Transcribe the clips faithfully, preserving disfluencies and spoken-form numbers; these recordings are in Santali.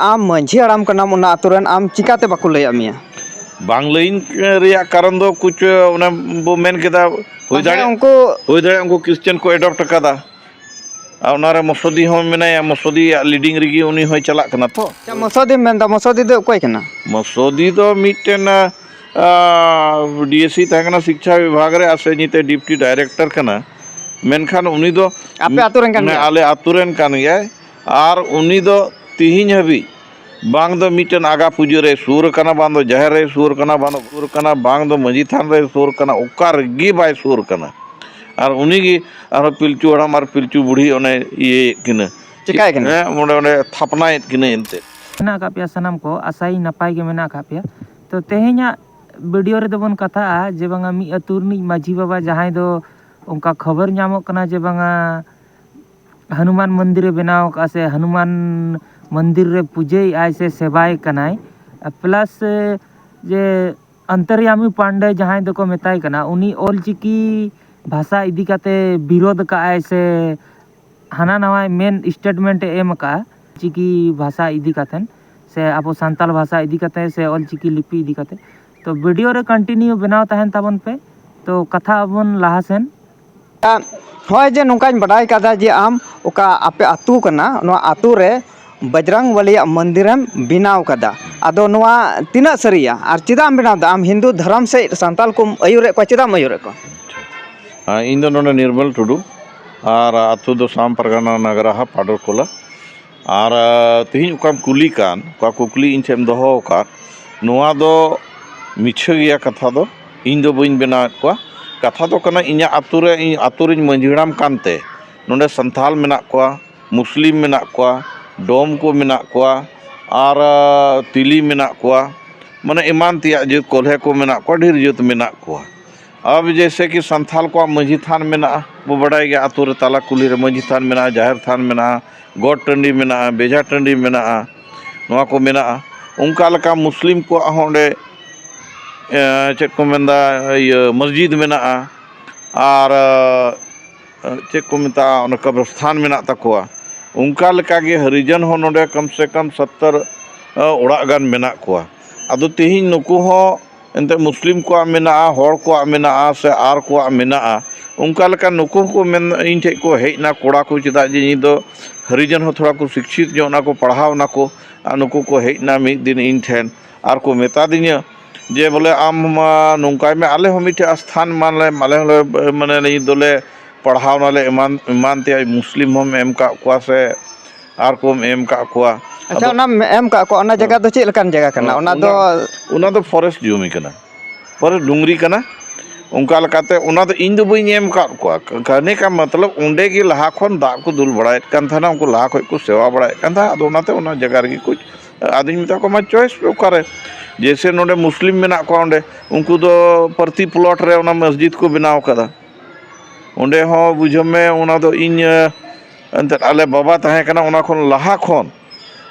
ᱟᱢ ᱢᱟᱹᱡᱷᱤ ᱦᱟᱲᱟᱢ ᱠᱟᱱᱟᱢ ᱚᱱᱟ ᱟᱹᱛᱩ ᱨᱮᱱ, ᱟᱢ ᱪᱤᱠᱟᱹᱛᱮ ᱵᱟᱠᱚ ᱞᱟᱹᱭᱟᱫ ᱢᱮᱭᱟ? ᱵᱟᱝ ᱞᱟᱹᱭᱟᱹᱧ ᱨᱮᱭᱟᱜ ᱠᱟᱨᱚᱱ ᱫᱚ ᱠᱩᱪ ᱚᱱᱮ ᱵᱚ ᱢᱮᱱ ᱠᱮᱫᱟ, ᱦᱩᱭ ᱯᱟᱥᱮᱡ ᱫᱟᱲᱮᱭᱟᱜᱼᱟ, ᱩᱱᱠᱩ ᱦᱩᱭ ᱫᱟᱲᱮᱭᱟᱜᱼᱟ ᱩᱱᱠᱩ ᱠᱷᱨᱤᱥᱪᱟᱱ ᱠᱚ ᱮᱰᱚᱯᱴ ᱟᱠᱟᱫᱟ᱾ ᱟᱨ ᱚᱱᱟᱨᱮ ᱢᱚᱥᱚᱫᱤ ᱦᱚᱸ ᱢᱮᱱᱟᱭᱟ, ᱢᱚᱥᱚᱫᱤᱭᱟᱜ ᱞᱤᱰᱤᱝ ᱨᱮᱜᱮ ᱩᱱᱤ ᱦᱚᱸᱭ ᱪᱟᱞᱟᱜ ᱠᱟᱱᱟ ᱛᱚ᱾ ᱟᱪᱪᱷᱟ, ᱢᱚᱥᱚᱫᱤᱢ ᱢᱮᱱᱫᱟ, ᱢᱚᱥᱚᱫᱤ ᱫᱚ ᱚᱠᱚᱭ ᱠᱟᱱᱟ? ᱢᱚᱥᱚᱫᱤ ᱫᱚ ᱢᱤᱫᱴᱮᱱ, ᱟ, ᱰᱤ ᱮ ᱥᱤ ᱛᱟᱦᱮᱸ ᱠᱟᱱᱟ ᱥᱤᱠᱪᱷᱟ ᱵᱤᱵᱷᱟᱜᱽ ᱨᱮ, ᱟᱨ ᱥᱮ ᱱᱤᱛ ᱰᱤᱯᱴᱤ ᱰᱟᱭᱨᱮᱠᱴᱚᱨ ᱠᱟᱱᱟ᱾ ᱢᱮᱱᱠᱷᱟᱱ ᱩᱱᱤ ᱫᱚ ᱟᱯᱮ ᱟᱹᱛᱩ ᱨᱮᱱ ᱠᱟᱱ ᱢᱟᱱᱮ ᱜᱮᱭᱟᱭ? ᱟᱞᱮ ᱟᱹᱛᱩ ᱨᱮᱱ ᱠᱟᱱ ᱜᱮᱭᱟᱭ᱾ ᱟᱨ ᱩᱱᱤ ᱫᱚ ᱛᱤᱦᱤᱧ ᱦᱟᱹᱵᱤᱡ ᱵᱟᱝ ᱫᱚ ᱢᱤᱫᱴᱮᱱ ᱟᱜᱟ ᱯᱩᱡᱟᱹ ᱨᱮᱭ ᱥᱩᱨ ᱠᱟᱱᱟ, ᱵᱟᱝ ᱫᱚ ᱡᱟᱦᱮᱨ ᱨᱮᱭ ᱥᱩᱨ ᱠᱟᱱᱟ, ᱵᱟᱝ ᱫᱚ ᱥᱩᱨ ᱠᱟᱱᱟ, ᱵᱟᱝ ᱫᱚ ᱢᱟᱹᱡᱷᱤ ᱛᱷᱟᱱ ᱨᱮᱭ ᱥᱩᱨ ᱠᱟᱱᱟ, ᱚᱠᱟ ᱨᱮᱜᱮ ᱵᱟᱭ ᱥᱩᱨ ᱠᱟᱱᱟ᱾ ᱟᱨ ᱩᱱᱤᱜᱮ ᱟᱨᱦᱚᱸ ᱯᱤᱞᱪᱩ ᱦᱟᱲᱟᱢ ᱟᱨ ᱯᱤᱞᱪᱩ ᱵᱩᱲᱦᱤ ᱚᱱᱮ ᱤᱭᱟᱹᱭᱮᱫ ᱠᱤᱱᱟᱹ᱾ ᱪᱮᱠᱟᱭᱮᱫ ᱠᱤᱱᱟᱹ? ᱦᱮᱸ, ᱚᱸᱰᱮ, ᱚᱸᱰᱮ ᱛᱷᱟᱯᱱᱟᱭᱮᱫ ᱠᱤᱱᱟᱹ ᱮᱱᱛᱮᱫ᱾ ᱢᱮᱱᱟᱜ ᱟᱠᱟᱫ ᱯᱮᱭᱟ ᱥᱟᱱᱟᱢ ᱠᱚ, ᱟᱥᱟᱭᱟᱹᱧ ᱱᱟᱯᱟᱭ ᱜᱮ ᱢᱮᱱᱟᱜ ᱟᱠᱟᱫ ᱯᱮᱭᱟ᱾ ᱛᱚ, ᱛᱮᱦᱮᱧᱟᱜ ᱵᱷᱤᱰᱤᱭᱳ ᱨᱮᱫᱚ ᱵᱚᱱ ᱠᱟᱛᱷᱟᱜᱼᱟ ᱡᱮ ᱵᱟᱝᱟ ᱢᱤᱫ ᱟᱹᱛᱩ ᱨᱤᱱᱤᱡ ᱢᱟᱹᱡᱷᱤ ᱵᱟᱵᱟ ᱡᱟᱦᱟᱸᱭ ᱫᱚ ᱚᱱᱠᱟ ᱠᱷᱚᱵᱚᱨ ᱧᱟᱢᱚᱜ ᱠᱟᱱᱟ ᱡᱮ ᱵᱟᱝᱟ ᱦᱚᱱᱩᱢᱟᱱ ᱢᱚᱱᱫᱤᱨᱮ ᱵᱮᱱᱟᱣ ᱟᱠᱟᱫᱼᱟ ᱥᱮ ᱦᱚᱱᱩᱢᱟᱱ ᱢᱚᱱᱫᱤᱨ ᱨᱮ ᱯᱩᱡᱟᱹᱭᱮᱫᱼᱟᱭ ᱥᱮ ᱥᱮᱵᱟᱭ ᱠᱟᱱᱟᱭ, ᱯᱞᱟᱥ ᱡᱮ ᱚᱱᱛᱚᱨᱭᱟᱢᱤ ᱯᱟᱱᱰᱮ ᱡᱟᱦᱟᱸᱭ ᱫᱚᱠᱚ ᱢᱮᱛᱟᱭ ᱠᱟᱱᱟ, ᱩᱱᱤ ᱚᱞᱪᱤᱠᱤ ᱵᱷᱟᱥᱟ ᱤᱫᱤ ᱠᱟᱛᱮ ᱵᱤᱨᱳᱫᱷ ᱟᱠᱟᱫᱼᱟᱭ ᱥᱮ ᱦᱟᱱᱟ ᱱᱟᱣᱟᱭ ᱢᱮᱱ ᱥᱴᱮᱴᱢᱮᱱᱴ ᱮ ᱮᱢ ᱟᱠᱟᱫᱼᱟ ᱪᱤᱠᱤ ᱵᱷᱟᱥᱟ ᱤᱫᱤ ᱠᱟᱛᱮ ᱥᱮ ᱟᱵᱚ ᱥᱟᱱᱛᱟᱲ ᱵᱷᱟᱥᱟ ᱤᱫᱤ ᱠᱟᱛᱮ ᱥᱮ ᱚᱞᱪᱤᱠᱤ ᱞᱤᱯᱤ ᱤᱫᱤ ᱠᱟᱛᱮ᱾ ᱛᱚ, ᱵᱷᱤᱰᱤᱭᱳ ᱨᱮ ᱠᱚᱱᱴᱤᱱᱤᱭᱩ ᱵᱮᱱᱟᱣ ᱛᱟᱦᱮᱱ ᱛᱟᱵᱚᱱ ᱯᱮ᱾ ᱛᱚ, ᱠᱟᱛᱷᱟ ᱟᱵᱚᱱ ᱞᱟᱦᱟ ᱥᱮᱱ᱾ ᱱᱚᱜᱼᱚᱭ ᱡᱮ ᱱᱚᱝᱠᱟᱧ ᱵᱟᱰᱟᱭ ᱠᱟᱫᱟ ᱡᱮ ᱟᱢ ᱚᱠᱟ ᱟᱯᱮ ᱟᱹᱛᱩ ᱠᱟᱱᱟ, ᱱᱚᱣᱟ ᱟᱹᱛᱩ ᱨᱮ ᱵᱚᱡᱽᱨᱟᱝ ᱵᱟᱞᱤᱭᱟᱜ ᱢᱚᱱᱫᱤᱨᱮᱢ ᱵᱮᱱᱟᱣ ᱠᱟᱫᱟ, ᱟᱫᱚ ᱱᱚᱣᱟ ᱛᱤᱱᱟᱹᱜ ᱥᱟᱹᱨᱤᱭᱟ ᱟᱨ ᱪᱮᱫᱟᱜ ᱮᱢ ᱵᱮᱱᱟᱣ ᱮᱫᱟ? ᱟᱢ ᱦᱤᱱᱫᱩ ᱫᱷᱚᱨᱚᱢ ᱥᱮᱫ ᱥᱟᱱᱛᱟᱞ ᱠᱚᱢ ᱟᱹᱭᱩᱨᱮᱫ ᱠᱚᱣᱟ, ᱪᱮᱫᱟᱜ ᱮᱢ ᱟᱹᱭᱩᱨᱮᱫ ᱠᱚᱣᱟ? ᱦᱮᱸ, ᱤᱧ ᱫᱚ ᱱᱚᱰᱮ ᱱᱤᱨᱢᱚᱞ ᱴᱩᱰᱩ, ᱟᱨ ᱟᱹᱛᱩ ᱫᱚ ᱥᱟᱢ ᱯᱟᱨᱜᱟᱱᱟ ᱱᱟᱜᱽᱨᱟᱦᱟ ᱯᱟᱰᱚᱨᱠᱚᱞᱟ᱾ ᱟᱨ, ᱟ, ᱛᱮᱦᱮᱧ ᱚᱠᱟᱢ ᱠᱩᱞᱤ ᱠᱟᱱ, ᱚᱠᱟ ᱠᱩᱠᱞᱤ ᱤᱧ ᱴᱷᱮᱱ ᱮᱢ ᱫᱚᱦᱚ ᱟᱠᱟᱫ, ᱱᱚᱣᱟ ᱫᱚ ᱢᱤᱪᱷᱟᱹ ᱜᱮᱭᱟ ᱠᱟᱛᱷᱟ ᱫᱚ᱾ ᱤᱧ ᱫᱚ ᱵᱟᱹᱧ ᱵᱮᱱᱟᱣᱮᱫ ᱠᱚᱣᱟ᱾ ᱠᱟᱛᱷᱟ ᱫᱚ ᱠᱟᱱᱟ, ᱤᱧᱟᱹᱜ ᱟᱹᱛᱩ ᱨᱮ, ᱤᱧ ᱟᱹᱛᱩ ᱨᱤᱧ ᱢᱟᱹᱡᱷᱤ ᱦᱟᱲᱟᱢ ᱠᱟᱱᱛᱮ ᱱᱚᱰᱮ ᱥᱟᱱᱛᱷᱟᱞ ᱢᱮᱱᱟᱜ ᱠᱚᱣᱟ, ᱢᱩᱥᱞᱤᱢ ᱢᱮᱱᱟᱜ ᱠᱚᱣᱟ, ᱰᱚᱢ ᱠᱚ ᱢᱮᱱᱟᱜ ᱠᱚᱣᱟ, ᱟᱨ, ᱟ, ᱛᱤᱞᱤ ᱢᱮᱱᱟᱜ ᱠᱚᱣᱟ, ᱢᱟᱱᱮ ᱮᱢᱟᱱ ᱛᱮᱭᱟᱜ ᱡᱟᱹᱛ ᱠᱚᱞᱦᱮ ᱠᱚ ᱢᱮᱱᱟᱜ ᱠᱚᱣᱟ, ᱰᱷᱮᱨ ᱡᱟᱹᱛ ᱢᱮᱱᱟᱜ ᱠᱚᱣᱟ᱾ ᱟᱵ ᱡᱮᱭᱥᱮ ᱠᱤ ᱥᱟᱱᱛᱷᱟᱞ ᱠᱚᱣᱟᱜ ᱢᱟᱹᱡᱷᱤ ᱛᱷᱟᱱ ᱢᱮᱱᱟᱜᱼᱟ, ᱵᱚ ᱵᱟᱰᱟᱭ ᱜᱮᱭᱟ, ᱟᱹᱛᱩ ᱨᱮ ᱛᱟᱞᱟ ᱠᱩᱞᱦᱤ ᱨᱮ ᱢᱟᱹᱡᱷᱤ ᱛᱷᱟᱱ ᱢᱮᱱᱟᱜᱼᱟ, ᱡᱟᱦᱮᱨ ᱛᱷᱟᱱ ᱢᱮᱱᱟᱜᱼᱟ, ᱜᱚᱴ ᱴᱟᱺᱰᱤ ᱢᱮᱱᱟᱜᱼᱟ, ᱵᱮᱡᱷᱟ ᱴᱟᱺᱰᱤ ᱢᱮᱱᱟᱜᱼᱟ, ᱱᱚᱣᱟ ᱠᱚ ᱢᱮᱱᱟᱜᱼᱟ᱾ ᱚᱱᱠᱟ ᱞᱮᱠᱟ ᱢᱩᱥᱞᱤᱢ ᱠᱚᱣᱟᱜ ᱦᱚᱸ ᱚᱸᱰᱮ, ᱮ, ᱪᱮᱫ ᱠᱚ ᱢᱮᱱᱫᱟ, ᱤᱭᱟᱹ, ᱢᱚᱥᱡᱤᱫ ᱢᱮᱱᱟᱜᱼᱟ, ᱟᱨ, ᱮ, ᱪᱮᱫ ᱠᱚ ᱢᱮᱛᱟᱜᱼᱟ, ᱚᱱᱟ ᱠᱚᱵᱨᱚᱥᱛᱷᱟᱱ ᱢᱮᱱᱟᱜ ᱛᱟᱠᱚᱣᱟ᱾ ᱚᱱᱠᱟ ᱞᱮᱠᱟᱜᱮ ᱦᱚᱨᱤᱡᱚᱱ ᱦᱚᱸ ᱱᱚᱰᱮ ᱠᱚᱢ ᱥᱮ ᱠᱚᱢ ᱥᱚᱛᱛᱚᱨ ᱚᱲᱟᱜ ᱜᱟᱱ ᱢᱮᱱᱟᱜ ᱠᱚᱣᱟ᱾ ᱟᱫᱚ ᱛᱮᱦᱮᱧ ᱱᱩᱠᱩ ᱦᱚᱸ ᱮᱱᱛᱮ ᱢᱩᱥᱞᱤᱢ ᱠᱚᱣᱟᱜ ᱢᱮᱱᱟᱜᱼᱟ, ᱦᱚᱲ ᱠᱚᱣᱟᱜ ᱢᱮᱱᱟᱜᱼᱟ, ᱥᱮ ᱟᱨ ᱠᱚᱣᱟᱜ ᱢᱮᱱᱟᱜᱼᱟ᱾ ᱚᱱᱠᱟ ᱞᱮᱠᱟ ᱱᱩᱠᱩ ᱦᱚᱸᱠᱚ ᱢᱮᱱ, ᱤᱧ ᱴᱷᱮᱱ ᱠᱚ ᱦᱮᱡ ᱮᱱᱟ ᱠᱚᱲᱟ ᱠᱚ, ᱪᱮᱫᱟᱜ ᱡᱮ ᱤᱧ ᱫᱚ ᱦᱚᱨᱤᱡᱚᱱ ᱦᱚᱸ ᱛᱷᱚᱲᱟ ᱠᱚ ᱥᱤᱠᱪᱷᱤᱛ ᱧᱚᱜ ᱱᱟᱠᱚ, ᱯᱟᱲᱦᱟᱣ ᱱᱟᱠᱚ, ᱟᱨ ᱱᱩᱠᱩ ᱠᱚ ᱦᱮᱡ ᱮᱱᱟ ᱢᱤᱫ ᱫᱤᱱ ᱤᱧ ᱴᱷᱮᱱ ᱟᱨ ᱠᱚ ᱢᱮᱛᱟ ᱫᱤᱧᱟ ᱡᱮ, ᱵᱚᱞᱮ, ᱟᱢ ᱢᱟ ᱱᱚᱝᱠᱟᱭ ᱢᱮ, ᱟᱞᱮ ᱦᱚᱸ ᱢᱤᱫᱴᱮᱡ ᱟᱥᱛᱷᱟᱱ ᱢᱟᱱᱞᱮ, ᱟᱞᱮ ᱦᱚᱸᱞᱮ, ᱢᱟᱱᱮ, ᱱᱤᱛ ᱫᱚᱞᱮ ᱯᱟᱲᱦᱟᱣ ᱱᱟᱞᱮ ᱮᱢᱟᱱ, ᱮᱢᱟᱱ ᱛᱮᱭᱟᱜ, ᱢᱩᱥᱞᱤᱢ ᱦᱚᱸᱢ ᱮᱢ ᱠᱟᱜ ᱠᱚᱣᱟ ᱥᱮ ᱟᱨ ᱠᱚᱢ ᱮᱢ ᱠᱟᱜ ᱠᱚᱣᱟ᱾ ᱟᱪᱪᱷᱟ, ᱟᱫᱚ ᱚᱱᱟᱢ ᱮᱢ ᱠᱟᱜ ᱠᱚᱣᱟ, ᱚᱱᱟ ᱡᱟᱭᱜᱟ ᱫᱚ ᱪᱮᱫ ᱞᱮᱠᱟᱱ ᱡᱟᱭᱜᱟ ᱠᱟᱱᱟ? ᱚᱱᱟ ᱫᱚ ᱚᱱᱟ ᱫᱚ ᱯᱷᱚᱨᱮᱥᱴ ᱡᱚᱢᱤ ᱠᱟᱱᱟ, ᱯᱷᱚᱨᱮᱥᱴ ᱰᱩᱝᱨᱤ ᱠᱟᱱᱟ᱾ ᱚᱱᱠᱟ ᱞᱮᱠᱟᱛᱮ ᱚᱱᱟ ᱫᱚ ᱤᱧ ᱫᱚ ᱵᱟᱹᱧ ᱮᱢ ᱟᱠᱟᱫ ᱠᱚᱣᱟ᱾ ᱠᱟᱦᱱᱤ ᱠᱟ ᱢᱚᱛᱞᱚᱵ, ᱚᱸᱰᱮ ᱜᱮ ᱞᱟᱦᱟ ᱠᱷᱚᱱ ᱫᱟᱜ ᱠᱚ ᱫᱩᱞ ᱵᱟᱲᱟᱭᱮᱫ ᱠᱟᱱ ᱛᱟᱦᱮᱱᱟ, ᱩᱱᱠᱩ ᱞᱟᱦᱟ ᱠᱷᱚᱱ ᱠᱚ ᱥᱮᱵᱟ ᱵᱟᱲᱟᱭᱮᱫ ᱠᱟᱱ ᱛᱟᱦᱮᱱᱟ᱾ ᱟᱫᱚ ᱚᱱᱟᱛᱮ ᱚᱱᱟ ᱡᱟᱭᱜᱟ ᱨᱮᱜᱮ ᱠᱚ, ᱟᱫᱚᱧ ᱢᱮᱛᱟ ᱠᱚᱣᱟ, "ᱢᱟ ᱪᱚᱭᱮᱥ ᱯᱮ ᱚᱠᱟᱨᱮ?" ᱡᱮᱭᱥᱮ ᱱᱚᱰᱮ ᱢᱩᱥᱞᱤᱢ ᱢᱮᱱᱟᱜ ᱠᱚᱣᱟ, ᱚᱸᱰᱮ ᱩᱱᱠᱩ ᱫᱚ ᱯᱨᱚᱛᱤ ᱯᱞᱚᱴ ᱨᱮ ᱚᱱᱟ ᱢᱚᱥᱡᱤᱫ ᱠᱚ ᱵᱮᱱᱟᱣ ᱠᱟᱫᱟ᱾ ᱚᱸᱰᱮ ᱦᱚᱸ ᱵᱩᱡᱷᱟᱹᱣ ᱢᱮ, ᱚᱱᱟ ᱫᱚ ᱤᱧ, ᱮᱱᱛᱮᱫ ᱟᱞᱮ ᱵᱟᱵᱟ ᱛᱟᱦᱮᱸ ᱠᱟᱱᱟ, ᱚᱱᱟ ᱠᱷᱚᱱ ᱞᱟᱦᱟ ᱠᱷᱚᱱ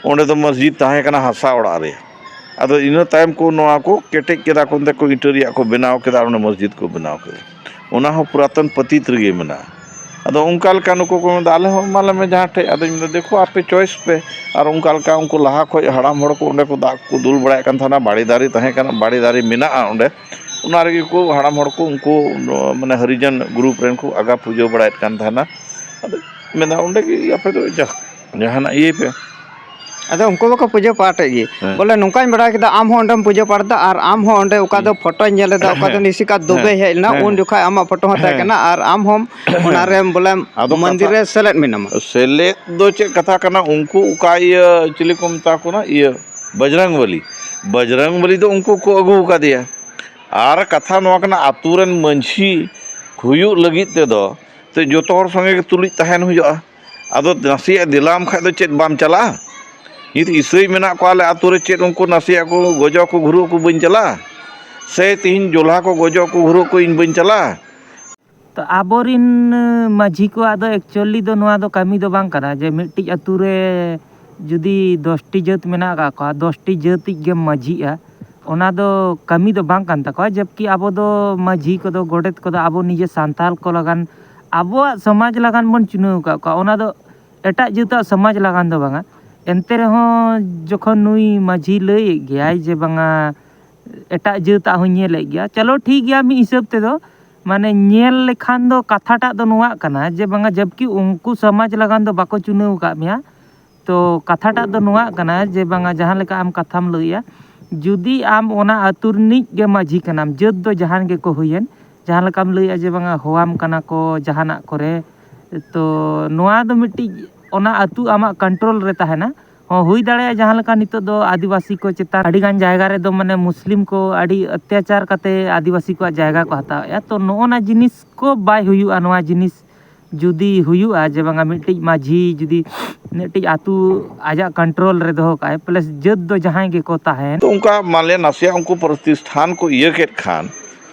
ᱚᱸᱰᱮ ᱫᱚ ᱢᱚᱥᱡᱤᱫ ᱛᱟᱦᱮᱸ ᱠᱟᱱᱟ ᱦᱟᱥᱟ ᱚᱲᱟᱜ ᱨᱮ᱾ ᱟᱫᱚ ᱤᱱᱟᱹ ᱛᱟᱭᱚᱢ ᱠᱚ ᱱᱚᱣᱟ ᱠᱚ ᱠᱮᱴᱮᱡ ᱠᱮᱫᱟ ᱠᱚ, ᱚᱱᱛᱮ ᱠᱚ ᱤᱴᱟᱹ ᱨᱮᱭᱟᱜ ᱠᱚ ᱵᱮᱱᱟᱣ ᱠᱮᱫᱟ, ᱚᱸᱰᱮ ᱢᱚᱥᱡᱤᱫ ᱠᱚ ᱵᱮᱱᱟᱣ ᱠᱮᱫᱟ᱾ ᱚᱱᱟ ᱦᱚᱸ ᱯᱩᱨᱟᱛᱚᱱ ᱯᱟᱹᱛᱤᱛ ᱨᱮᱜᱮ ᱢᱮᱱᱟᱜᱼᱟ᱾ ᱟᱫᱚ ᱚᱱᱠᱟ ᱞᱮᱠᱟ ᱱᱩᱠᱩ ᱠᱚ ᱢᱮᱱᱫᱟ, "ᱟᱞᱮ ᱦᱚᱸ ᱮᱢᱟ ᱞᱮ ᱢᱮ ᱡᱟᱦᱟᱸ ᱴᱷᱮᱡ᱾" ᱟᱫᱚᱧ ᱢᱮᱱᱫᱟ, "ᱫᱮᱠᱷᱳ, ᱟᱯᱮ ᱪᱚᱭᱮᱥ ᱯᱮ᱾" ᱟᱨ ᱚᱱᱠᱟ ᱞᱮᱠᱟ ᱩᱱᱠᱩ ᱞᱟᱦᱟ ᱠᱷᱚᱡ ᱦᱟᱲᱟᱢ ᱦᱚᱲ ᱠᱚ ᱚᱸᱰᱮ ᱠᱚ ᱫᱟᱜ ᱠᱚ ᱫᱩᱞ ᱵᱟᱲᱟᱭᱮᱫ ᱠᱟᱱ ᱛᱟᱦᱮᱱᱟ, ᱵᱟᱲᱮ ᱫᱟᱨᱮ ᱛᱟᱦᱮᱸ ᱠᱟᱱᱟ, ᱵᱟᱲᱮ ᱫᱟᱨᱮ ᱢᱮᱱᱟᱜᱼᱟ ᱚᱸᱰᱮ᱾ ᱚᱱᱟ ᱨᱮᱜᱮ ᱠᱚ ᱦᱟᱲᱟᱢ ᱦᱚᱲ ᱠᱚ ᱩᱱᱠᱩ, ᱢᱟᱱᱮ, ᱦᱚᱨᱤᱡᱚᱱ ᱜᱨᱩᱯ ᱨᱮᱱ ᱠᱚ ᱟᱜᱟ ᱯᱩᱡᱟᱹ ᱵᱟᱲᱟᱭᱮᱫ ᱠᱟᱱ ᱛᱟᱦᱮᱱᱟ᱾ ᱟᱫᱚ ᱢᱮᱱᱫᱟ, "ᱚᱸᱰᱮ ᱜᱮ ᱟᱯᱮ ᱫᱚ ᱡᱟ-, ᱡᱟᱦᱟᱱᱟᱜ ᱤᱭᱟᱹᱭ ᱯᱮ᱾" ᱟᱫᱚ ᱩᱱᱠᱩ ᱫᱚᱠᱚ ᱯᱩᱡᱟᱹ ᱯᱟᱴᱮᱫ ᱜᱮ᱾ ᱦᱮᱸ᱾ ᱵᱚᱞᱮ, ᱱᱚᱝᱠᱟᱧ ᱵᱟᱲᱟᱭ ᱠᱮᱫᱟ, ᱟᱢ ᱦᱚᱸ ᱚᱸᱰᱮᱢ ᱯᱩᱡᱟᱹ ᱯᱟᱴ ᱮᱫᱟ ᱟᱨ ᱟᱢ ᱦᱚᱸ ᱚᱸᱰᱮ ᱚᱠᱟ ᱫᱚ ᱦᱮᱸ᱾ ᱯᱷᱳᱴᱳᱧ ᱧᱮᱞ ᱮᱫᱟ, ᱚᱠᱟ ᱫᱚ ᱦᱮᱸ᱾ ᱱᱤᱥᱤᱠᱟᱛ ᱫᱩᱵᱮ ᱦᱮᱸ᱾ ᱦᱮᱡ ᱞᱮᱱᱟ, ᱦᱮᱸ᱾ ᱩᱱ ᱡᱚᱠᱷᱟᱡ ᱟᱢᱟᱜ ᱯᱷᱳᱴᱳ ᱦᱚᱸ ᱛᱟᱦᱮᱸ ᱦᱮᱸ᱾ ᱠᱟᱱᱟ ᱟᱨ ᱟᱢ ᱦᱚᱸ ᱚᱱᱟ ᱨᱮᱢ, ᱵᱚᱞᱮ, ᱟᱫᱚ ᱢᱚᱱᱫᱤᱨ ᱠᱟᱛᱷᱟ ᱨᱮ ᱥᱮᱞᱮᱫ ᱢᱮᱱᱟᱢᱟ᱾ ᱥᱮᱞᱮᱫ ᱫᱚ ᱪᱮᱫ ᱠᱟᱛᱷᱟ ᱠᱟᱱᱟ? ᱩᱱᱠᱩ ᱚᱠᱟ ᱤᱭᱟᱹ, ᱪᱤᱞᱤ ᱠᱚ ᱢᱮᱛᱟ ᱠᱚ ᱠᱟᱱᱟ? ᱤᱭᱟᱹ, ᱵᱚᱡᱽᱨᱚᱝ ᱵᱚᱞᱤ᱾ ᱵᱚᱡᱽᱨᱚᱝ ᱵᱚᱞᱤ ᱫᱚ ᱩᱱᱠᱩ ᱠᱚ ᱟᱹᱜᱩ ᱟᱠᱟᱫᱮᱭᱟ᱾ ᱟᱨ ᱠᱟᱛᱷᱟ ᱱᱚᱣᱟ ᱠᱟᱱᱟ, ᱟᱛᱳ ᱨᱮᱱ ᱢᱟᱺᱡᱷᱤ ᱦᱩᱭᱩᱜ ᱞᱟᱹᱜᱤᱫ ᱛᱮᱫᱚ ᱛᱚ ᱡᱚᱛᱚ ᱦᱚᱲ ᱥᱚᱸᱜᱮ ᱜᱮ ᱛᱩᱞᱩᱡ ᱛᱟᱦᱮᱱ ᱦᱩᱭᱩᱜᱼᱟ᱾ ᱟᱫᱚ ᱱᱟᱥᱮᱭᱟᱜ ᱫᱮᱞᱟᱢ ᱠᱷᱟᱡ ᱫᱚ ᱪᱮᱫ ᱵᱟᱢ ᱪᱟᱞᱟᱜᱼᱟ? ᱱᱤᱛ ᱤᱥᱟᱹᱭ ᱢᱮᱱᱟᱜ ᱠᱚᱣᱟ ᱟᱞᱮ ᱟᱛᱳ ᱨᱮ, ᱪᱮᱫ ᱩᱱᱠᱩ ᱱᱟᱥᱮᱭᱟᱜ ᱠᱚ ᱜᱚᱡᱚᱜ ᱠᱚ ᱜᱷᱩᱨᱩᱜ ᱠᱚ ᱵᱟᱹᱧ ᱪᱟᱞᱟᱜᱼᱟ? ᱥᱮ ᱛᱤᱦᱤᱧ ᱡᱚᱞᱦᱟ ᱠᱚ ᱜᱚᱡᱚᱜ ᱠᱚ ᱜᱷᱩᱨᱩᱜ ᱠᱚ ᱤᱧ ᱵᱟᱹᱧ ᱪᱟᱞᱟᱜᱼᱟ? ᱛᱚ ᱟᱵᱚᱨᱤᱱ ᱢᱟᱹᱡᱷᱤ ᱠᱚᱣᱟᱜ ᱫᱚ actually ᱫᱚ ᱱᱚᱣᱟ ᱫᱚ ᱠᱟᱹᱢᱤ ᱫᱚ ᱵᱟᱝ ᱠᱟᱱᱟ ᱡᱮ ᱢᱤᱫᱴᱤᱡ ᱟᱛᱳ ᱨᱮ ᱡᱩᱫᱤ ᱫᱚᱥᱴᱤ ᱡᱟᱹᱛ ᱢᱮᱱᱟᱜ ᱟᱠᱟᱫ ᱠᱚᱣᱟ, ᱫᱚᱥᱴᱤ ᱡᱟᱹᱛᱤᱡ ᱜᱮᱢ ᱢᱟᱹᱡᱷᱤᱜᱼᱟ, ᱚᱱᱟ ᱫᱚ ᱠᱟᱹᱢᱤ ᱫᱚ ᱵᱟᱝ ᱠᱟᱱ ᱛᱟᱠᱚᱣᱟ᱾ ᱡᱟᱵᱠᱤ ᱟᱵᱚ ᱫᱚ ᱢᱟᱹᱡᱷᱤ ᱠᱚᱫᱚ, ᱜᱚᱰᱮᱛ ᱠᱚᱫᱚ ᱟᱵᱚ ᱱᱤᱡᱮ ᱥᱟᱱᱛᱟᱲ ᱠᱚ ᱞᱟᱜᱟᱱ, ᱟᱵᱚᱣᱟᱜ ᱥᱚᱢᱟᱡᱽ ᱞᱟᱜᱟᱱ ᱵᱚᱱ ᱪᱩᱱᱟᱹᱣ ᱟᱠᱟᱫ ᱠᱚᱣᱟ᱾ ᱚᱱᱟ ᱫᱚ ᱮᱴᱟᱜ ᱡᱟᱹᱛᱟᱜ ᱥᱚᱢᱟᱡᱽ ᱞᱟᱜᱟᱱ ᱫᱚ ᱵᱟᱝᱟ᱾ ᱮᱱᱛᱮ ᱨᱮᱦᱚᱸ ᱡᱚᱠᱷᱚᱱ ᱱᱩᱭ ᱢᱟᱹᱡᱷᱤ ᱞᱟᱹᱭᱮᱫ ᱜᱮᱭᱟᱭ ᱡᱮ ᱵᱟᱝᱟ ᱮᱴᱟᱜ ᱡᱟᱹᱛᱟᱜ ᱦᱚᱸᱧ ᱧᱮᱞᱮᱫ ᱜᱮᱭᱟ, ᱪᱚᱞᱚ ᱴᱷᱤᱠ ᱜᱮᱭᱟ, ᱢᱤᱫ ᱦᱤᱥᱟᱹᱵ ᱛᱮᱫᱚ ᱢᱟᱱᱮ ᱧᱮᱞ ᱞᱮᱠᱷᱟᱱ ᱫᱚ ᱠᱟᱛᱷᱟᱴᱟᱜ ᱫᱚ ᱱᱚᱣᱟ ᱠᱟᱱᱟ ᱡᱮ ᱵᱟᱝᱟ ᱡᱟᱵᱠᱤ ᱩᱱᱠᱩ ᱥᱚᱢᱟᱡᱽ ᱞᱟᱜᱟᱱ ᱫᱚ ᱵᱟᱠᱚ ᱪᱩᱱᱟᱹᱣ ᱟᱠᱟᱫ ᱢᱮᱭᱟ, ᱛᱚ ᱠᱟᱛᱷᱟᱴᱟᱜ ᱫᱚ ᱱᱚᱣᱟ ᱠᱟᱱᱟ ᱡᱮ ᱵᱟᱝᱟ ᱡᱟᱦᱟᱸ ᱞᱮᱠᱟ ᱟᱢ ᱠᱟᱛᱷᱟᱢ ᱞᱟᱹᱭᱮᱜᱼᱟ, ᱡᱩᱫᱤ ᱟᱢ ᱚᱱᱟ ᱟᱹᱛᱩ ᱨᱤᱱᱤᱡ ᱜᱮ ᱢᱟᱹᱡᱷᱤ ᱠᱟᱱᱟᱢ, ᱡᱟᱹᱛ ᱫᱚ ᱡᱟᱦᱟᱱ ᱜᱮᱠᱚ ᱦᱩᱭᱮᱱ, ᱡᱟᱦᱟᱸ ᱞᱮᱠᱟᱢ ᱞᱟᱹᱭᱮᱜᱼᱟ ᱡᱮ ᱵᱟᱝᱟ ᱦᱚᱣᱟᱢ ᱠᱟᱱᱟ ᱠᱚ ᱡᱟᱦᱟᱱᱟᱜ ᱠᱚᱨᱮ, ᱛᱚ ᱱᱚᱣᱟ ᱫᱚ ᱢᱤᱫᱴᱤᱡ ᱚᱱᱟ ᱟᱹᱛᱩ ᱟᱢᱟᱜ ᱠᱚᱱᱴᱨᱳᱞ ᱨᱮ ᱛᱟᱦᱮᱱᱟ᱾ ᱦᱚᱸ, ᱦᱩᱭ ᱫᱟᱲᱮᱭᱟᱜᱼᱟ ᱡᱟᱦᱟᱸ ᱞᱮᱠᱟ ᱱᱤᱛᱚᱜ ᱫᱚ ᱟᱹᱫᱤᱵᱟᱹᱥᱤ ᱠᱚ ᱪᱮᱛᱟᱱ ᱟᱹᱰᱤᱜᱟᱱ ᱡᱟᱭᱜᱟ ᱨᱮᱫᱚ ᱢᱟᱱᱮ ᱢᱩᱥᱞᱤᱢ ᱠᱚ ᱟᱹᱰᱤ ᱚᱛᱛᱟᱪᱟᱨ ᱠᱟᱛᱮ ᱟᱹᱫᱤᱵᱟᱹᱥᱤ ᱠᱚᱣᱟᱜ ᱡᱟᱭᱜᱟ ᱠᱚ ᱦᱟᱛᱟᱣᱮᱫᱼᱟ᱾ ᱛᱚ ᱱᱚᱜᱼᱚ ᱱᱟ ᱡᱤᱱᱤᱥ ᱠᱚ ᱵᱟᱭ ᱦᱩᱭᱩᱜᱼᱟ᱾ ᱱᱚᱣᱟ ᱡᱤᱱᱤᱥ ᱡᱩᱫᱤ ᱦᱩᱭᱩᱜᱼᱟ ᱡᱮ ᱵᱟᱝᱟ ᱢᱤᱫᱴᱤᱡ ᱢᱟᱹᱡᱷᱤ ᱡᱩᱫᱤ ᱢᱤᱫᱴᱤᱡ ᱟᱹᱛᱩ ᱟᱡᱟᱜ ᱠᱚᱱᱴᱨᱳᱞ ᱨᱮ ᱫᱚᱦᱚ ᱠᱟᱜᱼᱟᱭ, ᱯᱞᱟᱥ ᱡᱟᱹᱛ ᱫᱚ ᱡᱟᱦᱟᱸᱭ ᱜᱮᱠᱚ ᱛᱟᱦᱮᱱ᱾ ᱛᱚ ᱚᱱᱠᱟ ᱢᱟᱱᱞᱮ ᱱᱟᱥᱮᱭᱟᱜ ᱩᱱᱠᱩ ᱯᱨᱚᱛᱤᱥᱴᱷᱟᱱ ᱠᱚ ᱤᱭᱟᱹ ᱠᱮᱫ ᱠᱷᱟᱱ,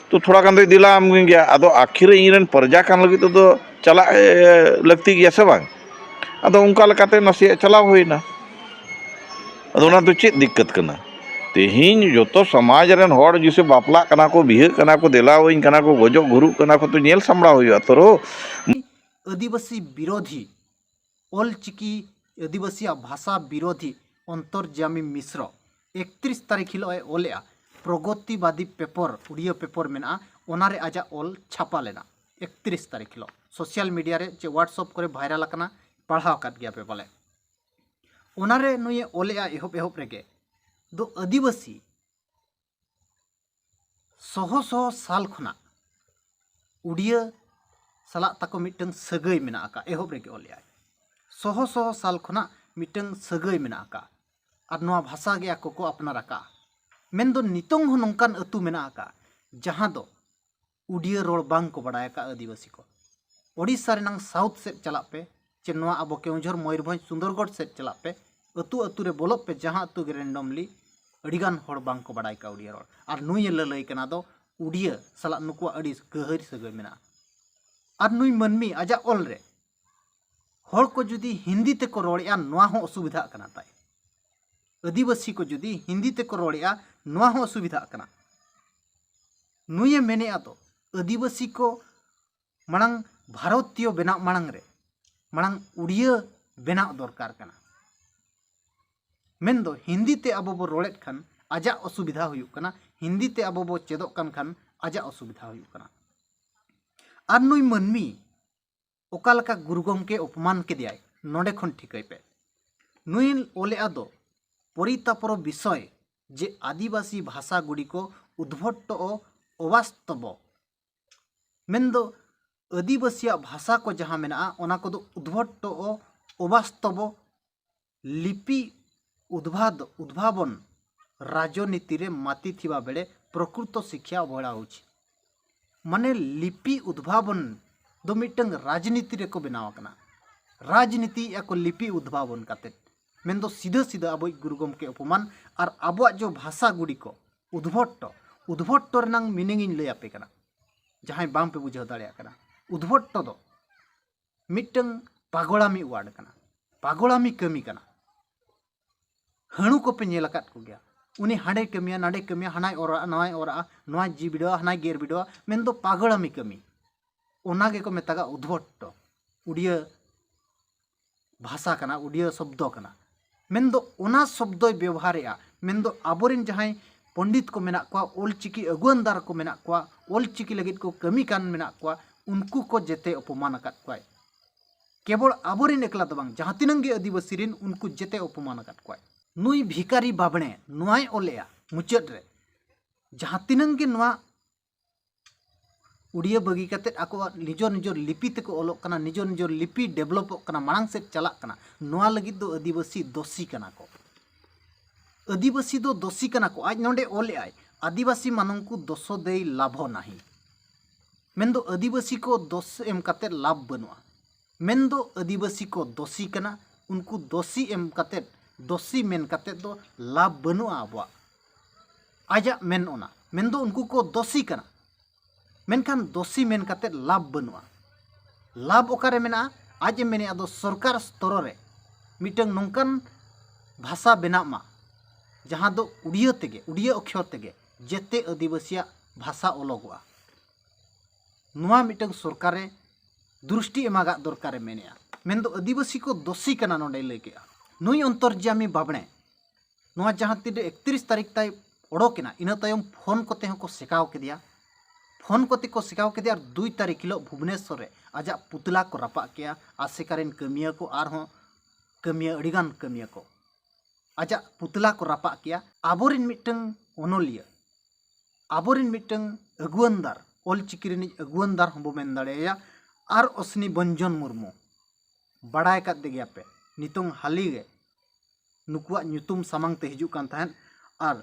ᱛᱚ ᱛᱷᱚᱲᱟ ᱜᱟᱱ ᱫᱚᱭ ᱫᱮᱞᱟ ᱟᱢ ᱜᱮᱭᱟ᱾ ᱟᱫᱚ ᱟᱹᱠᱷᱤᱨ ᱨᱮ ᱤᱧ ᱨᱮᱱ ᱯᱨᱚᱡᱟ ᱠᱟᱱ ᱞᱟᱹᱜᱤᱫ ᱛᱮᱫᱚ ᱪᱟᱞᱟᱜ ᱮ, ᱞᱟᱹᱠᱛᱤ ᱜᱮᱭᱟ ᱥᱮ ᱵᱟᱝ? ᱟᱫᱚ ᱚᱱᱠᱟ ᱞᱮᱠᱟᱛᱮ ᱱᱟᱥᱮᱭᱟᱜ ᱪᱟᱞᱟᱣ ᱦᱩᱭᱱᱟ᱾ ᱟᱫᱚ ᱚᱱᱟ ᱫᱚ ᱪᱮᱫ ᱫᱤᱠᱠᱟᱹᱛ ᱠᱟᱱᱟ? ᱛᱮᱦᱮᱧ ᱡᱚᱛᱚ ᱥᱚᱢᱟᱡᱽ ᱨᱮᱱ ᱦᱚᱲ ᱡᱮᱥᱮ ᱵᱟᱯᱞᱟᱜ ᱠᱟᱱᱟ ᱠᱚ, ᱵᱤᱦᱟᱹᱜ ᱠᱟᱱᱟ ᱠᱚ, ᱫᱮᱞᱟᱣᱟᱹᱧ ᱠᱟᱱᱟ ᱠᱚ, ᱜᱚᱡᱚᱜ ᱜᱩᱨᱩᱜ ᱠᱟᱱᱟ ᱠᱚ, ᱛᱚ ᱧᱮᱞ ᱥᱟᱢᱵᱲᱟᱣ ᱦᱩᱭᱩᱜᱼᱟ ᱛᱚ᱾ ᱟᱹᱫᱤᱵᱟᱹᱥᱤ ᱵᱤᱨᱳᱫᱷᱤ, ᱚᱞᱪᱤᱠᱤ ᱟᱹᱫᱤᱵᱟᱹᱥᱤᱭᱟᱜ ᱵᱷᱟᱥᱟ ᱵᱤᱨᱳᱫᱷᱤ ᱚᱱᱛᱚᱨᱡᱟᱢᱤ ᱢᱤᱥᱨᱚ ᱮᱠᱛᱨᱤᱥ ᱛᱟᱹᱨᱤᱠᱷ ᱦᱤᱞᱳᱜ ᱮ ᱚᱞᱮᱜᱼᱟ᱾ ᱯᱨᱚᱜᱚᱛᱤᱵᱟᱫᱤ ᱯᱮᱯᱚᱨ, ᱩᱰᱤᱭᱟᱹ ᱯᱮᱯᱚᱨ ᱢᱮᱱᱟᱜᱼᱟ, ᱚᱱᱟᱨᱮ ᱟᱡᱟᱜ ᱚᱞ ᱪᱷᱟᱯᱟ ᱞᱮᱱᱟ ᱮᱠᱛᱨᱤᱥ ᱛᱟᱹᱨᱤᱠᱷ ᱦᱤᱞᱳᱜ᱾ ᱥᱳᱥᱟᱞ ᱢᱤᱰᱤᱭᱟ ᱨᱮ ᱪᱮ WhatsApp ᱠᱚᱨᱮ ᱵᱷᱟᱭᱨᱟᱞ ᱟᱠᱟᱱᱟ, ᱯᱟᱲᱦᱟᱣ ᱟᱠᱟᱫ ᱜᱮᱭᱟ ᱯᱮ ᱯᱟᱞᱮ᱾ ᱚᱱᱟᱨᱮ ᱱᱩᱭᱮ ᱚᱞᱮᱜᱼᱟ ᱮᱦᱚᱵ ᱮᱦᱚᱵ ᱨᱮᱜᱮ ᱫᱚ ᱟᱹᱫᱤᱵᱟᱹᱥᱤ ᱥᱚᱦᱚ ᱥᱚᱦᱚ ᱥᱟᱞ ᱠᱷᱚᱱᱟᱜ ᱩᱰᱤᱭᱟᱹ ᱥᱟᱞᱟᱜ ᱛᱟᱠᱚ ᱢᱤᱫᱴᱟᱝ ᱥᱟᱹᱜᱟᱹᱭ ᱢᱮᱱᱟᱜ ᱟᱠᱟᱫ᱾ ᱮᱦᱚᱵ ᱨᱮᱜᱮ ᱚᱞᱮᱜᱼᱟᱭ, ᱥᱚᱦᱚ ᱥᱚᱦᱚ ᱥᱟᱞ ᱠᱷᱚᱱᱟᱜ ᱢᱤᱫᱴᱟᱝ ᱥᱟᱹᱜᱟᱹᱭ ᱢᱮᱱᱟᱜ ᱟᱠᱟᱫ ᱟᱨ ᱱᱚᱣᱟ ᱵᱷᱟᱥᱟ ᱜᱮ ᱟᱠᱚ ᱠᱚ ᱟᱯᱱᱟᱨ ᱟᱠᱟᱫᱼᱟ᱾ ᱢᱮᱱᱫᱚ ᱱᱤᱛᱚᱝ ᱦᱚᱸ ᱱᱚᱝᱠᱟᱱ ᱟᱹᱛᱩ ᱢᱮᱱᱟᱜ ᱟᱠᱟᱫ ᱡᱟᱦᱟᱸ ᱫᱚ ᱩᱰᱤᱭᱟᱹ ᱨᱚᱲ ᱵᱟᱝ ᱠᱚ ᱵᱟᱲᱟᱭ ᱟᱠᱟᱫ ᱟᱹᱫᱤᱵᱟᱹᱥᱤ ᱠᱚ᱾ ᱳᱰᱤᱥᱟ ᱨᱮᱱᱟᱝ ᱥᱟᱣᱩᱛᱷ ᱥᱮᱫ ᱪᱟᱞᱟᱜ ᱯᱮ, ᱪᱮ ᱱᱚᱣᱟ ᱟᱵᱚ ᱠᱮᱣᱡᱷᱚᱨ, ᱢᱚᱭᱩᱨᱵᱷᱚᱸᱡᱽ, ᱥᱩᱱᱫᱚᱨᱜᱚᱰ ᱥᱮᱫ ᱪᱟᱞᱟᱜ ᱯᱮ, ᱟᱹᱛᱩ ᱟᱹᱛᱩ ᱨᱮ ᱵᱚᱞᱚᱜ ᱯᱮ, ᱡᱟᱦᱟᱸ ᱟᱹᱛᱩ ᱜᱮ ᱨᱮᱱᱰᱚᱢᱞᱤ, ᱟᱹᱰᱤᱜᱟᱱ ᱦᱚᱲ ᱵᱟᱝ ᱠᱚ ᱵᱟᱲᱟᱭ ᱟᱠᱟᱫ ᱩᱰᱤᱭᱟᱹ ᱨᱚᱲ᱾ ᱟᱨ ᱱᱩᱭᱮ ᱞᱟᱹᱞᱟᱹᱭ ᱠᱟᱱᱟ ᱫᱚ ᱩᱰᱤᱭᱟᱹ ᱥᱟᱞᱟᱜ ᱱᱩᱠᱩᱣᱟᱜ ᱟᱹᱰᱤ ᱜᱟᱹᱦᱤᱨ ᱥᱟᱹᱜᱟᱹᱭ ᱢᱮᱱᱟᱜᱼᱟ᱾ ᱟᱨ ᱱᱩᱭ ᱢᱟᱹᱱᱢᱤ ᱟᱡᱟᱜ ᱚᱞ ᱨᱮ ᱦᱚᱲ ᱠᱚ ᱡᱩᱫᱤ ᱦᱤᱱᱫᱤ ᱛᱮᱠᱚ ᱨᱚᱲᱮᱫᱼᱟ, ᱱᱚᱣᱟ ᱦᱚᱸ ᱚᱥᱩᱵᱤᱫᱷᱟᱜ ᱠᱟᱱᱟ ᱛᱟᱭ᱾ ᱟᱹᱫᱤᱵᱟᱹᱥᱤ ᱠᱚ ᱡᱩᱫᱤ ᱦᱤᱱᱫᱤ ᱛᱮᱠᱚ ᱨᱚᱲᱮᱫᱼᱟ, ᱱᱚᱣᱟ ᱦᱚᱸ ᱚᱥᱩᱵᱤᱫᱷᱟᱜ ᱠᱟᱱᱟ᱾ ᱱᱩᱭᱮ ᱢᱮᱱᱮᱫᱼᱟ ᱫᱚ ᱟᱹᱫᱤᱵᱟᱹᱥᱤ ᱠᱚ ᱢᱟᱲᱟᱝ ᱵᱷᱟᱨᱚᱛᱤᱭᱚ ᱵᱮᱱᱟᱜ ᱢᱟᱲᱟᱝ ᱨᱮ ᱢᱟᱲᱟᱝ ᱩᱰᱤᱭᱟᱹ ᱵᱮᱱᱟᱣ ᱫᱚᱨᱠᱟᱨ ᱠᱟᱱᱟ᱾ ᱢᱮᱱᱫᱚ ᱦᱤᱱᱫᱤ ᱛᱮ ᱟᱵᱚ ᱵᱚ ᱨᱚᱲᱮᱫ ᱠᱷᱟᱱ ᱟᱡᱟᱜ ᱚᱥᱩᱵᱤᱫᱷᱟ ᱦᱩᱭᱩᱜ ᱠᱟᱱᱟ, ᱦᱤᱱᱫᱤ ᱛᱮ ᱟᱵᱚ ᱵᱚ ᱪᱮᱫᱚᱜ ᱠᱟᱱ ᱠᱷᱟᱱ ᱟᱡᱟᱜ ᱚᱥᱩᱵᱤᱫᱷᱟ ᱦᱩᱭᱩᱜ ᱠᱟᱱᱟ᱾ ᱟᱨ ᱱᱩᱭ ᱢᱟᱹᱱᱢᱤ ᱚᱠᱟ ᱞᱮᱠᱟ ᱜᱩᱨᱩ ᱜᱚᱢᱠᱮ ᱚᱯᱚᱢᱟᱱ ᱠᱮᱫᱮᱭᱟᱭ, ᱱᱚᱰᱮ ᱠᱷᱚᱱ ᱴᱷᱤᱠᱟᱹᱭ ᱯᱮ᱾ ᱱᱩᱭ ᱚᱞᱮᱜᱼᱟ ᱫᱚ ᱯᱚᱨᱤᱛᱟᱯᱚᱨᱚ ᱵᱤᱥᱚᱭ ᱡᱮ ᱟᱹᱫᱤᱵᱟᱹᱥᱤ ᱵᱷᱟᱥᱟ ᱜᱩᱲᱤ ᱠᱚ ᱩᱫᱽᱵᱷᱚᱴᱴᱚ ᱚ ᱚᱵᱟᱥᱛᱚᱵᱚ, ᱢᱮᱱᱫᱚ ᱟᱹᱫᱤᱵᱟᱹᱥᱤᱭᱟᱜ ᱵᱷᱟᱥᱟ ᱠᱚ ᱡᱟᱦᱟᱸ ᱢᱮᱱᱟᱜᱼᱟ, ᱚᱱᱟ ᱠᱚᱫᱚ ᱩᱫᱽᱵᱷᱚᱴᱴᱚ ᱚ ᱚᱵᱟᱥᱛᱚᱵᱚ ᱞᱤᱯᱤ ᱩᱫᱽᱵᱷᱟᱫ ᱩᱫᱽᱵᱷᱟᱵᱚᱱ ᱨᱟᱡᱽᱱᱤᱛᱤ ᱨᱮ ᱢᱟᱛᱤ ᱛᱷᱤᱵᱟ ᱵᱮᱲᱮ ᱯᱨᱚᱠᱨᱤᱛᱚ ᱥᱤᱠᱷᱭᱟ ᱚᱵᱚᱦᱮᱲᱟ ᱦᱚᱪᱤ᱾ ᱢᱟᱱᱮ ᱞᱤᱯᱤ ᱩᱫᱽᱵᱷᱟᱵᱚᱱ ᱫᱚ ᱢᱤᱫᱴᱟᱝ ᱨᱟᱡᱽᱱᱤᱛᱤ ᱨᱮᱠᱚ ᱵᱮᱱᱟᱣ ᱟᱠᱟᱱᱟ᱾ ᱨᱟᱡᱽᱱᱤᱛᱤᱭᱮᱫᱼᱟ ᱠᱚ ᱞᱤᱯᱤ ᱩᱫᱽᱵᱷᱟᱵᱚᱱ ᱠᱟᱛᱮ, ᱢᱮᱱᱫᱚ ᱥᱤᱫᱷᱟᱹ ᱥᱤᱫᱷᱟᱹ ᱟᱵᱚᱭᱤᱡ ᱜᱩᱨᱩ ᱜᱚᱢᱠᱮ ᱚᱯᱚᱢᱟᱱ᱾ ᱟᱨ ᱟᱵᱚᱣᱟᱜ ᱡᱚ ᱵᱷᱟᱥᱟ ᱜᱩᱲᱤ ᱠᱚ ᱩᱫᱽᱵᱷᱚᱴᱴᱚ, ᱩᱫᱽᱵᱷᱚᱴᱴᱚ ᱨᱮᱱᱟᱝ meaning ᱤᱧ ᱞᱟᱹᱭ ᱟᱯᱮ ᱠᱟᱱᱟ, ᱡᱟᱦᱟᱸᱭ ᱵᱟᱝ ᱯᱮ ᱵᱩᱡᱷᱟᱹᱣ ᱫᱟᱲᱮᱭᱟᱜ ᱠᱟᱱᱟ᱾ ᱩᱫᱽᱵᱷᱚᱴᱴᱚ ᱫᱚ ᱢᱤᱫᱴᱟᱝ ᱯᱟᱜᱚᱲᱟᱢᱤ word ᱠᱟᱱᱟ, ᱯᱟᱜᱚᱲᱟᱢᱤ ᱠᱟᱹᱢᱤ ᱠᱟᱱᱟ᱾ ᱦᱟᱹᱬᱩ ᱠᱚᱯᱮ ᱧᱮᱞ ᱟᱠᱟᱫ ᱠᱚᱜᱮᱭᱟ, ᱩᱱᱤ ᱦᱟᱸᱰᱮ ᱠᱟᱹᱢᱤᱭᱟ, ᱱᱟᱰᱮ ᱠᱟᱹᱢᱤᱭᱟ, ᱦᱟᱱᱟᱭ ᱚᱨᱟᱜᱼᱟ, ᱱᱟᱣᱟᱭ ᱚᱨᱟᱜᱼᱟ, ᱱᱚᱣᱟᱭ ᱡᱤ ᱵᱤᱰᱟᱹᱣᱟ, ᱦᱟᱱᱟᱭ ᱜᱮᱨ ᱵᱤᱰᱟᱹᱣᱟ, ᱢᱮᱱᱫᱚ ᱯᱟᱜᱚᱲᱟᱢᱤ ᱠᱟᱹᱢᱤ᱾ ᱚᱱᱟ ᱜᱮᱠᱚ ᱢᱮᱛᱟᱜᱼᱟ ᱩᱫᱽᱵᱷᱚᱴᱴᱚ᱾ ᱩᱰᱤᱭᱟᱹ ᱵᱷᱟᱥᱟ ᱠᱟᱱᱟ, ᱩᱰᱤᱭᱟᱹ ᱥᱚᱵᱫᱚ ᱠᱟᱱᱟ᱾ ᱢᱮᱱᱫᱚ ᱚᱱᱟ ᱥᱚᱵᱫᱚᱭ ᱵᱮᱵᱚᱦᱟᱨᱮᱜᱼᱟ, ᱢᱮᱱᱫᱚ ᱟᱵᱚᱨᱮᱱ ᱡᱟᱦᱟᱸᱭ ᱯᱚᱱᱰᱤᱛ ᱠᱚ ᱢᱮᱱᱟᱜ ᱠᱚᱣᱟ, ᱚᱞᱪᱤᱠᱤ ᱟᱹᱜᱩᱣᱟᱹᱱᱫᱟᱨ ᱠᱚ ᱢᱮᱱᱟᱜ ᱠᱚᱣᱟ, ᱚᱞᱪᱤᱠᱤ ᱞᱟᱹᱜᱤᱫ ᱠᱚ ᱠᱟᱹᱢᱤ ᱠᱟᱱ ᱢᱮᱱᱟᱜ ᱠᱚᱣᱟ, ᱩᱱᱠᱩ ᱠᱚ ᱡᱮᱛᱮ ᱚᱯᱚᱢᱟᱱ ᱟᱠᱟᱫ ᱠᱚᱣᱟᱭ᱾ ᱠᱮᱵᱚᱞ ᱟᱵᱚᱨᱮᱱ ᱮᱠᱞᱟ ᱫᱚ ᱵᱟᱝ, ᱡᱟᱦᱟᱸ ᱛᱤᱱᱟᱹᱝ ᱜᱮ ᱟᱹᱫᱤᱵᱟᱹᱥᱤ ᱨᱮᱱ, ᱩᱱᱠᱩ ᱡᱮᱛᱮ ᱚᱯᱚᱢᱟᱱ ᱟᱠᱟᱫ ᱠᱚᱣᱟᱭ᱾ ᱱᱩᱭ ᱵᱷᱤᱠᱟᱨᱤ ᱵᱟᱵᱽᱬᱮ ᱱᱚᱣᱟᱭ ᱚᱞᱮᱜᱼᱟ ᱢᱩᱪᱟᱹᱫ ᱨᱮ, ᱡᱟᱦᱟᱸ ᱛᱤᱱᱟᱹᱝ ᱜᱮ ᱱᱚᱣᱟ ᱩᱲᱤᱭᱟᱹ ᱵᱟᱹᱜᱤ ᱠᱟᱛᱮᱫ ᱟᱠᱚᱣᱟᱜ ᱱᱤᱡᱚᱨ ᱱᱤᱡᱚᱨ ᱞᱤᱯᱤ ᱛᱮᱠᱚ ᱚᱞᱚᱜ ᱠᱟᱱᱟ, ᱱᱤᱡᱚᱨ ᱱᱤᱡᱚᱨ ᱞᱤᱯᱤ developᱚᱜ ᱠᱟᱱᱟ, ᱢᱟᱲᱟᱝ ᱥᱮᱫ ᱪᱟᱞᱟᱜ ᱠᱟᱱᱟ, ᱱᱚᱣᱟ ᱞᱟᱹᱜᱤᱫ ᱫᱚ ᱟᱹᱫᱤᱵᱟᱹᱥᱤ ᱫᱳᱥᱤ ᱠᱟᱱᱟ ᱠᱚ᱾ ᱟᱹᱫᱤᱵᱟᱹᱥᱤ ᱫᱚ ᱫᱳᱥᱤ ᱠᱟᱱᱟ ᱠᱚ᱾ ᱟᱡ ᱱᱚᱰᱮ ᱚᱞᱮᱜᱼᱟᱭ, "ᱟᱹᱫᱤᱵᱟᱹᱥᱤ ᱢᱟᱱᱚᱝᱠᱩ ᱫᱳᱥᱚ ᱫᱮᱭ ᱞᱟᱵᱷᱚ ᱱᱟᱦᱤ", ᱢᱮᱱᱫᱚ ᱟᱹᱫᱤᱵᱟᱹᱥᱤ ᱠᱚ ᱫᱳᱥ ᱮᱢ ᱠᱟᱛᱮᱫ ᱞᱟᱵᱷ ᱵᱟᱹᱱᱩᱜᱼᱟ᱾ ᱢᱮᱱᱫᱚ ᱟᱹᱫᱤᱵᱟᱹᱥᱤ ᱠᱚ ᱫᱳᱥᱤ ᱠᱟᱱᱟ, ᱩᱱᱠᱩ ᱫᱳᱥᱤ ᱮᱢ ᱠᱟᱛᱮᱫ, ᱫᱳᱥᱤ ᱢᱮᱱ ᱠᱟᱛᱮᱫ ᱫᱚ ᱞᱟᱵᱷ ᱵᱟᱹᱱᱩᱜᱼᱟ ᱟᱵᱚᱣᱟᱜ᱾ ᱟᱡᱟᱜ ᱢᱮᱱ ᱚᱱᱟ, ᱢᱮᱱᱫᱚ ᱩᱱᱠᱩ ᱠᱚ ᱫᱳᱥᱤ ᱠᱟᱱᱟ, ᱢᱮᱱᱠᱷᱟᱱ ᱫᱳᱥᱤ ᱢᱮᱱ ᱠᱟᱛᱮᱫ ᱞᱟᱵᱷ ᱵᱟᱹᱱᱩᱜᱼᱟ᱾ ᱞᱟᱵᱷ ᱚᱠᱟᱨᱮ ᱢᱮᱱᱟᱜᱼᱟ? ᱟᱡ ᱮ ᱢᱮᱱᱮᱫᱼᱟ ᱫᱚ ᱥᱚᱨᱠᱟᱨ ᱥᱛᱚᱨᱚ ᱨᱮ ᱢᱤᱫᱴᱟᱝ ᱱᱚᱝᱠᱟᱱ ᱵᱷᱟᱥᱟ ᱵᱮᱱᱟᱜ ᱢᱟ, ᱡᱟᱦᱟᱸ ᱫᱚ ᱩᱰᱤᱭᱟᱹ ᱛᱮᱜᱮ, ᱩᱰᱤᱭᱟᱹ ᱚᱠᱷᱚᱨ ᱛᱮᱜᱮ ᱡᱮᱛᱮ ᱟᱹᱫᱤᱵᱟᱹᱥᱤᱭᱟᱜ ᱵᱷᱟᱥᱟ ᱚᱞᱚᱜᱚᱜᱼᱟ᱾ ᱱᱚᱣᱟ ᱢᱤᱫᱴᱟᱝ ᱥᱚᱨᱠᱟᱨᱮ ᱫᱨᱤᱥᱴᱤ ᱮᱢᱟᱜᱟᱜ ᱫᱚᱨᱠᱟᱨᱮ ᱢᱮᱱᱮᱜᱼᱟ᱾ ᱢᱮᱱᱫᱚ ᱟᱹᱫᱤᱵᱟᱹᱥᱤ ᱠᱚ ᱫᱳᱥᱤ ᱠᱟᱱᱟ ᱱᱚᱰᱮᱭ ᱞᱟᱹᱭ ᱠᱮᱜᱼᱟ᱾ ᱱᱩᱭ ᱚᱱᱛᱚᱨᱡᱟᱢᱤ ᱵᱟᱵᱽᱬᱮ ᱱᱚᱣᱟ ᱡᱟᱦᱟᱸ ᱛᱤᱱᱨᱮ ᱮᱠᱛᱨᱤᱥ ᱛᱟᱹᱨᱤᱠᱷ ᱛᱟᱭ ᱚᱰᱚᱠ ᱮᱱᱟ, ᱤᱱᱟᱹ ᱛᱟᱭᱚᱢ ᱯᱷᱳᱱ ᱠᱚᱛᱮ ᱦᱚᱸᱠᱚ ᱥᱮᱠᱟᱣ ᱠᱮᱫᱮᱭᱟ᱾ ᱯᱷᱳᱱ ᱠᱚᱛᱮ ᱠᱚ ᱥᱮᱠᱟᱣ ᱠᱮᱫᱮᱭᱟ ᱟᱨ ᱫᱩᱭ ᱛᱟᱹᱨᱤᱠᱷ ᱦᱤᱞᱳᱜ ᱵᱷᱩᱵᱽᱱᱮᱥᱥᱚᱨ ᱨᱮ ᱟᱡᱟᱜ ᱯᱩᱛᱞᱟ ᱠᱚ ᱨᱟᱯᱟᱜ ᱠᱮᱜᱼᱟ᱾ ᱟᱥᱮᱠᱟ ᱨᱮᱱ ᱠᱟᱹᱢᱤᱭᱟᱹ ᱠᱚ ᱟᱨᱦᱚᱸ ᱠᱟᱹᱢᱤᱭᱟᱹ, ᱟᱹᱰᱤᱜᱟᱱ ᱠᱟᱹᱢᱤᱭᱟᱹ ᱠᱚ ᱟᱡᱟᱜ ᱯᱩᱛᱞᱟ ᱠᱚ ᱨᱟᱯᱟᱜ ᱠᱮᱜᱼᱟ᱾ ᱟᱵᱚᱨᱮᱱ ᱢᱤᱫᱴᱟᱝ ᱚᱱᱚᱞᱤᱭᱟᱹ, ᱟᱵᱚᱨᱮᱱ ᱢᱤᱫᱴᱟᱝ ᱟᱹᱜᱩᱣᱟᱹᱱᱫᱟᱨ, ᱚᱞᱪᱤᱠᱤ ᱨᱤᱱᱤᱡ ᱟᱹᱜᱩᱣᱟᱹᱱᱫᱟᱨ ᱦᱚᱸᱵᱚ ᱢᱮᱱ ᱫᱟᱲᱮᱭᱟᱭᱟ, ᱟᱨ ᱚᱥᱱᱤ ᱵᱚᱧᱡᱚᱱ ᱢᱩᱨᱢᱩ, ᱵᱟᱲᱟᱭ ᱟᱠᱟᱫ ᱜᱮᱭᱟᱯᱮ, ᱱᱤᱛᱚᱝ ᱦᱟᱹᱞᱤ ᱜᱮ ᱱᱩᱠᱩᱣᱟᱜ ᱧᱩᱛᱩᱢ ᱥᱟᱢᱟᱝ ᱛᱮ ᱦᱤᱡᱩᱜ ᱠᱟᱱ ᱛᱟᱦᱮᱸᱫ᱾ ᱟᱨ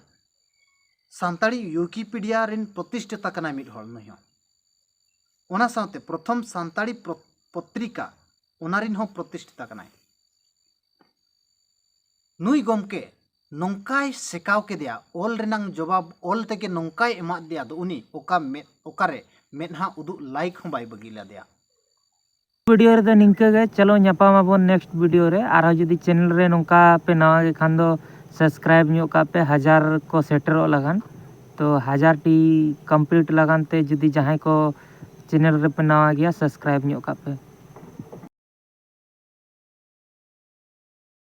ᱥᱟᱱᱛᱟᱲᱤ ᱣᱤᱠᱤᱯᱤᱰᱤᱭᱟ ᱨᱮᱱ ᱯᱨᱚᱛᱤᱥᱴᱷᱟᱛᱟ ᱠᱟᱱᱟᱭ ᱢᱤᱫ ᱦᱚᱲ ᱱᱩᱭ ᱦᱚᱸ᱾ ᱚᱱᱟ ᱥᱟᱶᱛᱮ ᱯᱨᱚᱛᱷᱚᱢ ᱥᱟᱱᱛᱟᱲᱤ ᱯᱨᱚ-, ᱯᱚᱛᱨᱤᱠᱟ, ᱚᱱᱟ ᱨᱮᱱ ᱦᱚᱸ ᱯᱨᱚᱛᱤᱥᱴᱷᱤᱛᱟ ᱠᱟᱱᱟᱭ᱾ ᱱᱩᱭ ᱜᱚᱢᱠᱮ ᱱᱚᱝᱠᱟᱭ ᱥᱮᱠᱟᱣ ᱠᱮᱫᱮᱭᱟ, ᱚᱞ ᱨᱮᱱᱟᱝ ᱡᱚᱵᱟᱵ ᱚᱞ ᱛᱮᱜᱮ ᱱᱚᱝᱠᱟᱭ ᱮᱢᱟᱫ ᱫᱮᱭᱟ, ᱫᱚ ᱩᱱᱤ ᱚᱠᱟ ᱢᱮᱫ, ᱚᱠᱟᱨᱮ ᱢᱮᱫᱦᱟ ᱩᱫᱩᱜ ᱞᱟᱭᱤᱠ ᱦᱚᱸ ᱵᱟᱭ ᱵᱟᱹᱜᱤ ᱞᱮᱫᱮᱭᱟ᱾ ᱵᱷᱤᱰᱤᱭᱳ ᱨᱮᱫᱚ ᱱᱤᱝᱠᱟᱹ ᱜᱮ᱾ ᱪᱚᱞᱚ ᱧᱟᱯᱟᱢ ᱟᱵᱚᱱ ᱱᱮᱠᱥᱴ ᱵᱷᱤᱰᱤᱭᱳ ᱨᱮ᱾ ᱟᱨᱦᱚᱸ ᱡᱩᱫᱤ ᱪᱮᱱᱮᱞ ᱨᱮ ᱱᱚᱝᱠᱟ ᱯᱮ ᱱᱟᱣᱟ ᱜᱮ ᱠᱷᱟᱱ ᱫᱚ ᱥᱟᱵᱥᱠᱨᱟᱭᱤᱵ ᱧᱚᱜ ᱠᱟᱜ ᱯᱮ, ᱦᱟᱡᱟᱨ ᱠᱚ ᱥᱮᱴᱮᱨᱚᱜ ᱞᱟᱜᱟᱱ᱾ ᱛᱚ ᱦᱟᱡᱟᱨ ᱴᱤ ᱠᱚᱢᱯᱞᱤᱴ ᱞᱟᱜᱟᱱ ᱛᱮ ᱡᱩᱫᱤ ᱡᱟᱦᱟᱸᱭ ᱠᱚ ᱪᱮᱱᱮᱞ ᱨᱮᱯᱮ ᱱᱟᱣᱟ ᱜᱮᱭᱟ, ᱥᱟᱵᱥᱠᱨᱟᱭᱤᱵ ᱧᱚᱜ ᱠᱟᱜ ᱯᱮ᱾